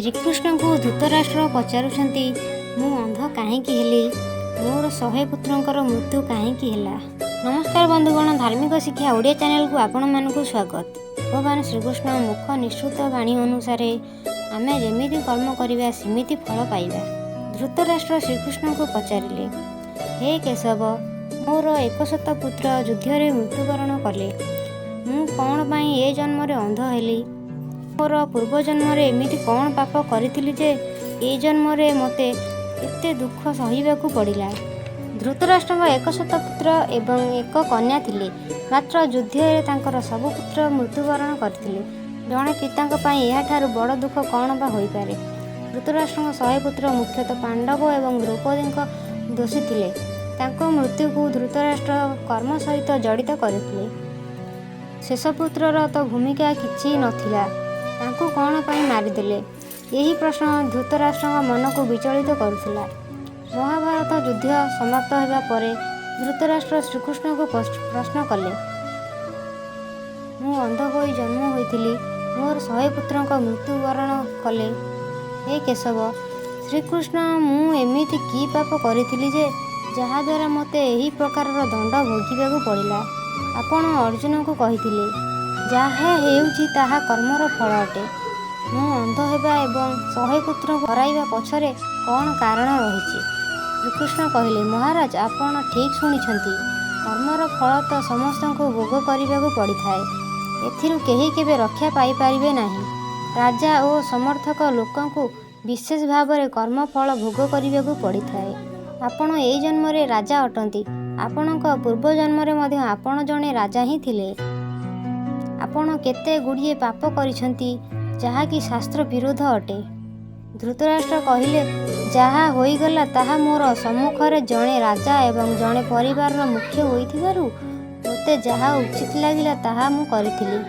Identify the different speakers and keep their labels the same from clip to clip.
Speaker 1: ଶ୍ରୀକୃଷ୍ଣଙ୍କୁ ଧୃତରାଷ୍ଟ୍ର ପଚାରୁଛନ୍ତି, ମୁଁ ଅନ୍ଧ କାହିଁକି ହେଲି? ମୋର 100 ପୁତ୍ରଙ୍କର ମୃତ୍ୟୁ କାହିଁକି ହେଲା? ନମସ୍କାର ବନ୍ଧୁଗଣ, ଧାର୍ମିକ ଶିକ୍ଷା ଓଡ଼ିଆ ଚ୍ୟାନେଲକୁ ଆପଣମାନଙ୍କୁ ସ୍ୱାଗତ। ଭଗବାନ ଶ୍ରୀକୃଷ୍ଣ ମୁଖ ନିଃସୃତ ବାଣୀ ଅନୁସାରେ ଆମେ ଯେମିତି କର୍ମ କରିବା, ସେମିତି ଫଳ ପାଇବା। ଧୃତରାଷ୍ଟ୍ର ଶ୍ରୀକୃଷ୍ଣଙ୍କୁ ପଚାରିଲେ, ହେ କେଶବ, ମୋର 100 ପୁତ୍ର ଯୁଦ୍ଧରେ ମୃତ୍ୟୁବରଣ କଲେ। ମୁଁ କ'ଣ ପାଇଁ ଏ ଜନ୍ମରେ ଅନ୍ଧ ହେଲି? ମୋର ପୂର୍ବଜନ୍ମରେ ଏମିତି କ'ଣ ପାପ କରିଥିଲି ଯେ ଏ ଜନ୍ମରେ ମୋତେ ଏତେ ଦୁଃଖ ସହିବାକୁ ପଡ଼ିଲା? ଧୃତରାଷ୍ଟ୍ରଙ୍କ 100 ପୁତ୍ର ଏବଂ ଏକ କନ୍ୟା ଥିଲେ। ମାତ୍ର ଯୁଦ୍ଧରେ ତାଙ୍କର ସବୁ ପୁତ୍ର ମୃତ୍ୟୁବରଣ କରିଥିଲେ। ଜଣେ ପିତାଙ୍କ ପାଇଁ ଏହାଠାରୁ ବଡ଼ ଦୁଃଖ କ'ଣ ବା ହୋଇପାରେ? ଧୃତରାଷ୍ଟ୍ରଙ୍କ 100 ପୁତ୍ର ମୁଖ୍ୟତଃ ପାଣ୍ଡବ ଏବଂ ଦ୍ରୌପଦୀଙ୍କ ଦୋଷୀ ଥିଲେ। ତାଙ୍କ ମୃତ୍ୟୁକୁ ଧୃତରାଷ୍ଟ୍ର କର୍ମ ସହିତ ଜଡ଼ିତ କରିଥିଲେ। ଶେଷ ପୁତ୍ରର ତ ଭୂମିକା କିଛି ନଥିଲା, ତାଙ୍କୁ କ'ଣ ପାଇଁ ମାରିଦେଲେ? ଏହି ପ୍ରଶ୍ନ ଧୃତରାଷ୍ଟ୍ରଙ୍କ ମନକୁ ବିଚଳିତ କରୁଥିଲା। ମହାଭାରତ ଯୁଦ୍ଧ ସମାପ୍ତ ହେବା ପରେ ଧୃତରାଷ୍ଟ୍ର ଶ୍ରୀକୃଷ୍ଣଙ୍କୁ ପ୍ରଶ୍ନ କଲେ, ମୁଁ ଅନ୍ଧ ହୋଇ ଜନ୍ମ ହୋଇଥିଲି। ମୋର 100 ପୁତ୍ରଙ୍କ ମୃତ୍ୟୁବରଣ କଲେ। ହେ କେଶବ ଶ୍ରୀକୃଷ୍ଣ, ମୁଁ ଏମିତି କି ପାପ କରିଥିଲି ଯେ ଯାହାଦ୍ୱାରା ମୋତେ ଏହି ପ୍ରକାରର ଦଣ୍ଡ ଭୋଗିବାକୁ ପଡ଼ିଲା? ଆପଣ ଅର୍ଜୁନଙ୍କୁ କହିଥିଲେ, ଯାହା ହେଉଛି ତାହା କର୍ମର ଫଳ ଅଟେ। ମୁଁ ଅନ୍ଧ ହେବା ଏବଂ 100 ପୁତ୍ରଙ୍କୁ ହରାଇବା ପଛରେ କ'ଣ କାରଣ ରହିଛି? ଶ୍ରୀକୃଷ୍ଣ କହିଲେ, ମହାରାଜ, ଆପଣ ଠିକ୍ ଶୁଣିଛନ୍ତି। କର୍ମର ଫଳ ତ ସମସ୍ତଙ୍କୁ ଭୋଗ କରିବାକୁ ପଡ଼ିଥାଏ। ଏଥିରୁ କେହି କେବେ ରକ୍ଷା ପାଇପାରିବେ ନାହିଁ। ରାଜା ଓ ସମର୍ଥକ ଲୋକଙ୍କୁ ବିଶେଷ ଭାବରେ କର୍ମଫଳ ଭୋଗ କରିବାକୁ ପଡ଼ିଥାଏ। ଆପଣ ଏଇ ଜନ୍ମରେ ରାଜା ଅଟନ୍ତି। ଆପଣଙ୍କ ପୂର୍ବ ଜନ୍ମରେ ମଧ୍ୟ ଆପଣ ଜଣେ ରାଜା ହିଁ ଥିଲେ। ଆପଣ କେତେ ଗୁଡ଼ିଏ ପାପ କରିଛନ୍ତି, ଯାହାକି ଶାସ୍ତ୍ର ବିରୋଧ ଅଟେ। ଧୃତରାଷ୍ଟ୍ର କହିଲେ, ଯାହା ହୋଇଗଲା ତାହା ମୋର ସମ୍ମୁଖରେ ଜଣେ ରାଜା ଏବଂ ଜଣେ ପରିବାରର ମୁଖ୍ୟ ହୋଇଥିବାରୁ ମୋତେ ଯାହା ଉଚିତ ଲାଗିଲା, ତାହା ମୁଁ କରିଥିଲି।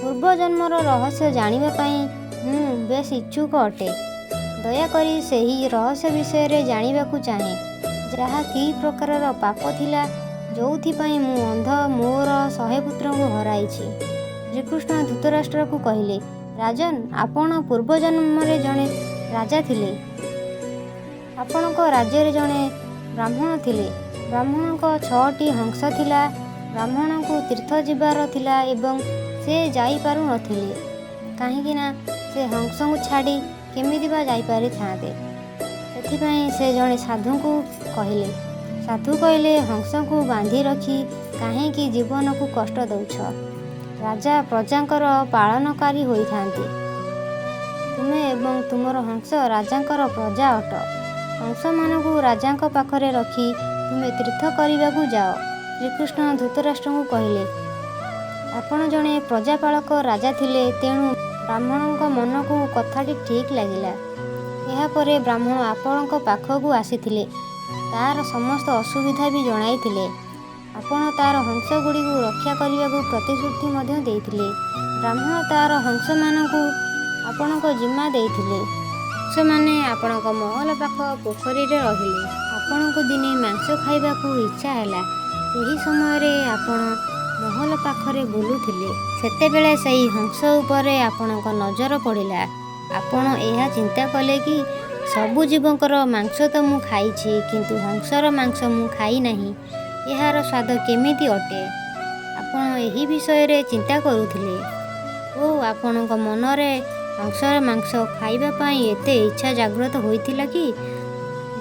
Speaker 1: ପୂର୍ବଜନ୍ମର ରହସ୍ୟ ଜାଣିବା ପାଇଁ ମୁଁ ବେଶ ଇଚ୍ଛୁକ ଅଟେ। ଦୟାକରି ସେହି ରହସ୍ୟ ବିଷୟରେ ଜାଣିବାକୁ ଚାହେଁ, ଯାହା କି ପ୍ରକାରର ପାପ ଥିଲା, ଯୋଉଥିପାଇଁ ମୁଁ ଅନ୍ଧ, ମୋର 100 ପୁତ୍ରଙ୍କୁ ହରାଇଛି। ଶ୍ରୀକୃଷ୍ଣ ଧୃତରାଷ୍ଟ୍ରକୁ କହିଲେ, ରାଜନ, ଆପଣ ପୂର୍ବଜନ୍ମରେ ଜଣେ ରାଜା ଥିଲେ। ଆପଣଙ୍କ ରାଜ୍ୟରେ ଜଣେ ବ୍ରାହ୍ମଣ ଥିଲେ। ବ୍ରାହ୍ମଣଙ୍କ ଛଅଟି ହଂସ ଥିଲା। ବ୍ରାହ୍ମଣଙ୍କୁ ତୀର୍ଥ ଯିବାର ଥିଲା ଏବଂ ସେ ଯାଇପାରୁନଥିଲେ, କାହିଁକି ନା ସେ ହଂସଙ୍କୁ ଛାଡ଼ି କେମିତି ବା ଯାଇପାରିଥାନ୍ତେ? ସେଥିପାଇଁ ସେ ଜଣେ ସାଧୁଙ୍କୁ କହିଲେ। ସାଧୁ କହିଲେ, ହଂସଙ୍କୁ ବାନ୍ଧି ରଖି କାହିଁକି ଜୀବନକୁ କଷ୍ଟ ଦେଉଛ? ରାଜା ପ୍ରଜାଙ୍କର ପାଳନକାରୀ ହୋଇଥାନ୍ତି। ତୁମେ ଏବଂ ତୁମର ହଂସ ରାଜାଙ୍କର ପ୍ରଜା ଅଟ। ହଂସମାନଙ୍କୁ ରାଜାଙ୍କ ପାଖରେ ରଖି ତୁମେ ତୀର୍ଥ କରିବାକୁ ଯାଅ। ଶ୍ରୀକୃଷ୍ଣ ଧୃତରାଷ୍ଟ୍ରଙ୍କୁ କହିଲେ, ଆପଣ ଜଣେ ପ୍ରଜାପାଳକ ରାଜା ଥିଲେ, ତେଣୁ ବ୍ରାହ୍ମଣଙ୍କ ମନକୁ କଥାଟି ଠିକ୍ ଲାଗିଲା। ଏହାପରେ ବ୍ରାହ୍ମଣ ଆପଣଙ୍କ ପାଖକୁ ଆସିଥିଲେ। ତାର ସମସ୍ତ ଅସୁବିଧା ବି ଜଣାଇଥିଲେ। ଆପଣ ତାର ହଂସଗୁଡ଼ିକୁ ରକ୍ଷା କରିବାକୁ ପ୍ରତିଶ୍ରୁତି ମଧ୍ୟ ଦେଇଥିଲେ। ବ୍ରାହ୍ମଣ ତାର ହଂସମାନଙ୍କୁ ଆପଣଙ୍କ ଜିମା ଦେଇଥିଲେ। ହଂସମାନେ ଆପଣଙ୍କ ମହଲ ପାଖ ପୋଖରୀରେ ରହିଲେ। ଆପଣଙ୍କୁ ଦିନେ ମାଂସ ଖାଇବାକୁ ଇଚ୍ଛା ହେଲା। ସେହି ସମୟରେ ଆପଣ ମହଲ ପାଖରେ ବୁଲୁଥିଲେ। ସେତେବେଳେ ସେହି ହଂସ ଉପରେ ଆପଣଙ୍କ ନଜର ପଡ଼ିଲା। ଆପଣ ଏହା ଚିନ୍ତା କଲେ କି ସବୁ ଜୀବଙ୍କର ମାଂସ ତ ମୁଁ ଖାଇଛି, କିନ୍ତୁ ହଂସର ମାଂସ ମୁଁ ଖାଇନାହିଁ। ଏହାର ସ୍ୱାଦ କେମିତି ଅଟେ? ଆପଣ ଏହି ବିଷୟରେ ଚିନ୍ତା କରୁଥିଲେ ଓ ଆପଣଙ୍କ ମନରେ ହଂସର ମାଂସ ଖାଇବା ପାଇଁ ଏତେ ଇଚ୍ଛା ଜାଗ୍ରତ ହୋଇଥିଲା କି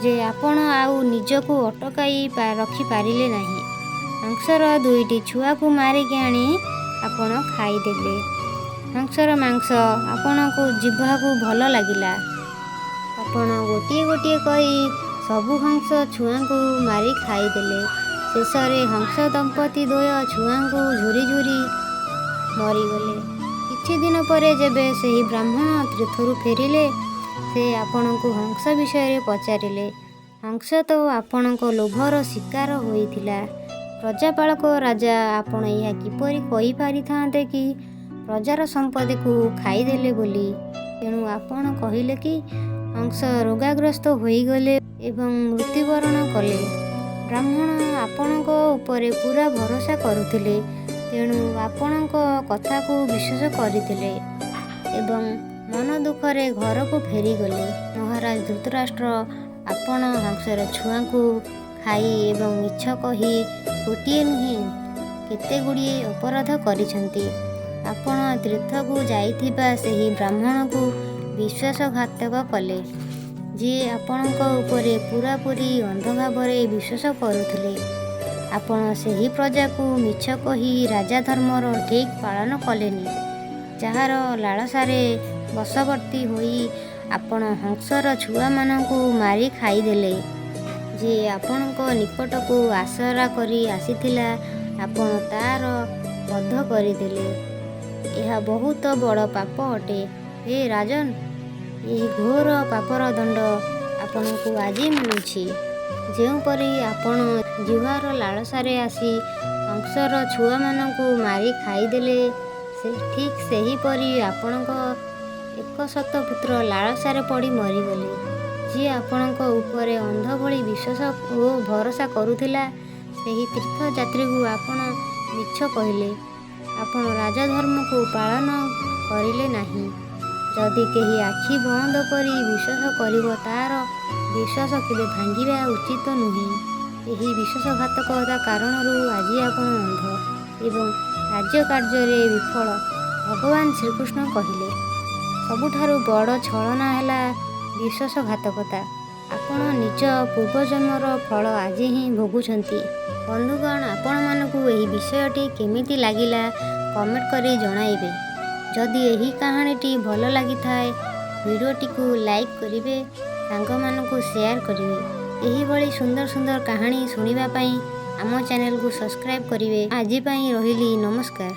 Speaker 1: ଯେ ଆପଣ ଆଉ ନିଜକୁ ଅଟକାଇ ରଖିପାରିଲେ ନାହିଁ। ହଂସର ଦୁଇଟି ଛୁଆକୁ ମାରିକି ଆଣି ଆପଣ ଖାଇଦେଲେ। ହଂସର ମାଂସ ଆପଣଙ୍କୁ ଜିହ୍ବାକୁ ଭଲ ଲାଗିଲା। ଆପଣ ଗୋଟିଏ ଗୋଟିଏ କରି ସବୁ ହଂସ ଛୁଆଙ୍କୁ ମାରି ଖାଇଦେଲେ। ଶେଷରେ ହଂସ ଦମ୍ପତି ଦ୍ୱୟ ଛୁଆଙ୍କୁ ଝୁରି ଝୁରି ମରିଗଲେ। କିଛି ଦିନ ପରେ ଯେବେ ସେହି ବ୍ରାହ୍ମଣ ତୀର୍ଥରୁ ଫେରିଲେ, ସେ ଆପଣଙ୍କୁ ହଂସ ବିଷୟରେ ପଚାରିଲେ। ହଂସ ତ ଆପଣଙ୍କ ଲୋଭର ଶିକାର ହୋଇଥିଲା। ପ୍ରଜାପାଳକ ରାଜା ଆପଣ ଏହା କିପରି କହିପାରିଥାନ୍ତେ କି ପ୍ରଜାର ସମ୍ପତ୍ତିକୁ ଖାଇଦେଲେ ବୋଲି? ତେଣୁ ଆପଣ କହିଲେ କି ହଂସ ରୋଗାଗ୍ରସ୍ତ ହୋଇଗଲେ ଏବଂ ମୃତ୍ୟୁବରଣ କଲେ। ବ୍ରାହ୍ମଣ ଆପଣଙ୍କ ଉପରେ ପୂରା ଭରସା କରୁଥିଲେ, ତେଣୁ ଆପଣଙ୍କ କଥାକୁ ବିଶ୍ୱାସ କରିଥିଲେ ଏବଂ ମନ ଦୁଃଖରେ ଘରକୁ ଫେରିଗଲେ। ମହାରାଜ ଧୃତରାଷ୍ଟ୍ର, ଆପଣ ହଂସର ଛୁଆଙ୍କୁ ଖାଇ ଏବଂ ମିଛ କହି ଗୋଟିଏ ନୁହେଁ, କେତେ ଗୁଡ଼ିଏ ଅପରାଧ କରିଛନ୍ତି। ଆପଣ ତୀର୍ଥକୁ ଯାଇଥିବା ସେହି ବ୍ରାହ୍ମଣକୁ ବିଶ୍ୱାସଘାତକ କଲେ, ଯିଏ ଆପଣଙ୍କ ଉପରେ ପୂରାପୂରି ଅନ୍ଧ ଭାବରେ ବିଶ୍ୱାସ କରୁଥିଲେ। ଆପଣ ସେହି ପ୍ରଜାକୁ ମିଛ କହି ରାଜାଧର୍ମର ଠିକ୍ ପାଳନ କଲେନି, ଯାହାର ଲାଳସାରେ ବଶବର୍ତ୍ତୀ ହୋଇ ଆପଣ ହଂସର ଛୁଆମାନଙ୍କୁ ମାରି ଖାଇଦେଲେ। ଯିଏ ଆପଣଙ୍କ ନିକଟକୁ ଆସରା କରି ଆସିଥିଲା, ଆପଣ ତାର ବଧ କରିଦେଲେ। ଏହା ବହୁତ ବଡ଼ ପାପ ଅଟେ। ହେ ରାଜନ, ଏହି ଘୋର ପାପର ଦଣ୍ଡ ଆପଣଙ୍କୁ ଆଜି ମିଳୁଛି। ଯେଉଁପରି ଆପଣ ଜିହ୍ୱାର ଲାଳସାରେ ଆସି ହଂସର ଛୁଆମାନଙ୍କୁ ମାରି ଖାଇଦେଲେ, ସେ ଠିକ୍ ସେହିପରି ଆପଣଙ୍କ 100 ପୁତ୍ର ଲାଳସାରେ ପଡ଼ି ମରିଗଲେ। ଯିଏ ଆପଣଙ୍କ ଉପରେ ଅନ୍ଧ ଭଳି ବିଶ୍ୱାସ ଓ ଭରସା କରୁଥିଲା, ସେହି ତୀର୍ଥଯାତ୍ରୀକୁ ଆପଣ ମିଛ କହିଲେ। ଆପଣ ରାଜଧର୍ମକୁ ପାଳନ କରିଲେ ନାହିଁ। ଯଦି କେହି ଆଖି ବନ୍ଦ କରି ବିଶ୍ୱାସ କରିବ, ତାର ବିଶ୍ୱାସ କେବେ ଭାଙ୍ଗିବା ଉଚିତ ନୁହେଁ। ଏହି ବିଶ୍ୱାସଘାତକତା କାରଣରୁ ଆଜି ଆପଣ ଅନ୍ଧ ଏବଂ ରାଜ୍ୟ କାର୍ଯ୍ୟରେ ବିଫଳ। ଭଗବାନ ଶ୍ରୀକୃଷ୍ଣ କହିଲେ, ସବୁଠାରୁ ବଡ଼ ଛଳନା ହେଲା ବିଶ୍ୱାସଘାତକତା। ଆପଣ ନିଜ ପୂର୍ବଜନ୍ମର ଫଳ ଆଜି ହିଁ ଭୋଗୁଛନ୍ତି। ବନ୍ଧୁଗଣ, ଆପଣମାନଙ୍କୁ ଏହି ବିଷୟଟି କେମିତି ଲାଗିଲା କମେଣ୍ଟ କରି ଜଣାଇବେ। ଯଦି ଏହି କାହାଣୀଟି ଭଲ ଲାଗିଥାଏ, ଭିଡ଼ିଓଟିକୁ ଲାଇକ୍ କରିବେ, ସାଙ୍ଗମାନଙ୍କୁ ସେୟାର କରିବେ। ଏହିଭଳି ସୁନ୍ଦର ସୁନ୍ଦର କାହାଣୀ ଶୁଣିବା ପାଇଁ ଆମ ଚ୍ୟାନେଲକୁ ସବସ୍କ୍ରାଇବ୍ କରିବେ। ଆଜି ପାଇଁ ରହିଲି, ନମସ୍କାର।